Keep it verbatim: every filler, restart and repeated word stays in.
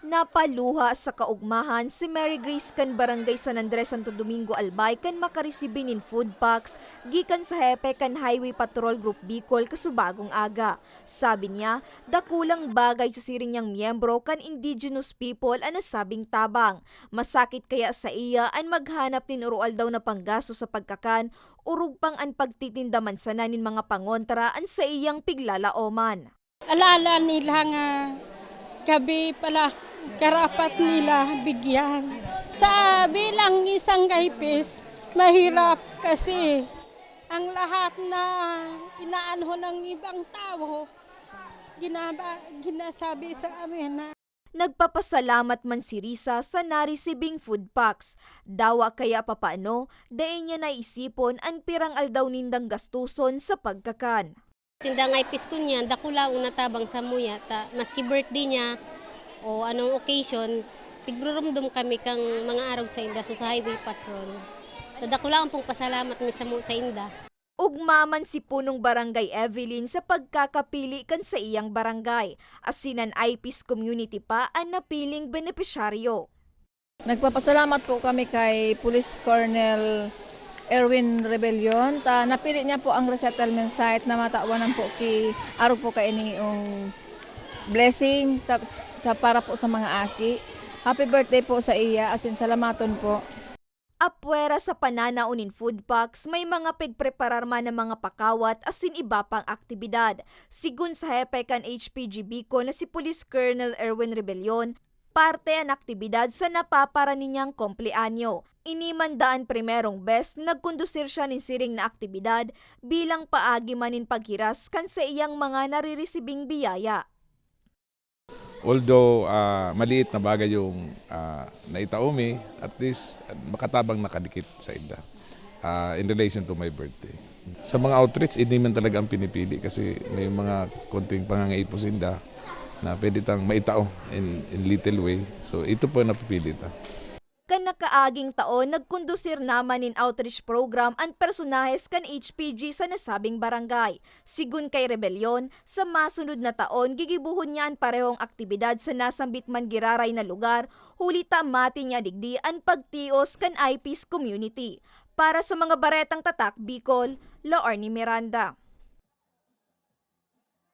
Napaluha sa kaugmahan si Mary Grace kan Barangay San Andres, Santo Domingo, Albay, kan makaresibi nin food packs gikan sa hepe kan Highway Patrol Group Bicol kasubagong aga. Sabi niya, dakulang bagay sa siring niyang miyembro kan indigenous people an nasabing tabang. Masakit kaya saiya an maghanap nin oroaldaw na panggastos sa pagkakan, orog pang an pagtitinda man sana nin mga pangontra an saiyang piglalaoman. Alala nila nga gabi pala karapat nila bigyan. Sa bilang isang gaypis, mahirap kasi ang lahat na inaano ng ibang tao, ginaba-, ginasabi sa amin na Nagpapasalamat man si Risa sa naresibing food packs. Dawa kaya papaano, dai niya naisipon an pirang aldaw nindang gastuson sa pagkakan. Tindang ay piskon niya, dakula ang natabang sa muya, ta maski birthday niya o anong occasion, tigrurumdom kami kang mga arog sa inda sa Highway Patrol. Ta dakula ang pong pasalamat mi sa mu-, sa inda. Ugma man si Punong Barangay Evelyn sa pagkakapili kan saiyang barangay, asin an I P S community pa an napiling benepisyaryo. Nagpapasalamat po kami kay Police Colonel Erwin Rebellion, ta napili niya po ang resettlement site na matawan po ki arog po kaini yung blessing ta-, sa, para po sa mga aki. Happy birthday po sa iya, asin salamaton po. Apwera sa pananao nin food packs, may mga pigpreparar man na mga pakawat asin iba pang aktibidad. Sigun sa hepe kan H P G Bicol na si Police Colonel Erwin Rebellion, parte an aktibidad sa napaparani niyang kumpleanyo. Ini man daa an primerong bes na nagkondusir siya nin siring na aktibidad bilang paagi man nin paghiras kan saiyang mga nariresibing biyaya. Although, ah, maliit na bagay yung, ah, naitao mi, at least, makatabang na kadikit sa inda, ah, in relation to my birthday. Sa mga outreach, hindi man talaga ang pinipili kasi may mga konting pangangaipo sinda na pwede tang maitao in, in little way. So, ito po ang napipili ta. Kan nakaaging taon, nagkondusir naman nin outreach program an personahes kan H P G sa nasabing barangay. Sigun kay Rebellion, sa masunod na taon, gigibohon niya an parehong aktibidad sa nasambit man giraray na lugar, huli ta mati niya digdi an pagtios kan I P S community. Para sa mga Baretang Tatak Bicol, Laorne Miranda.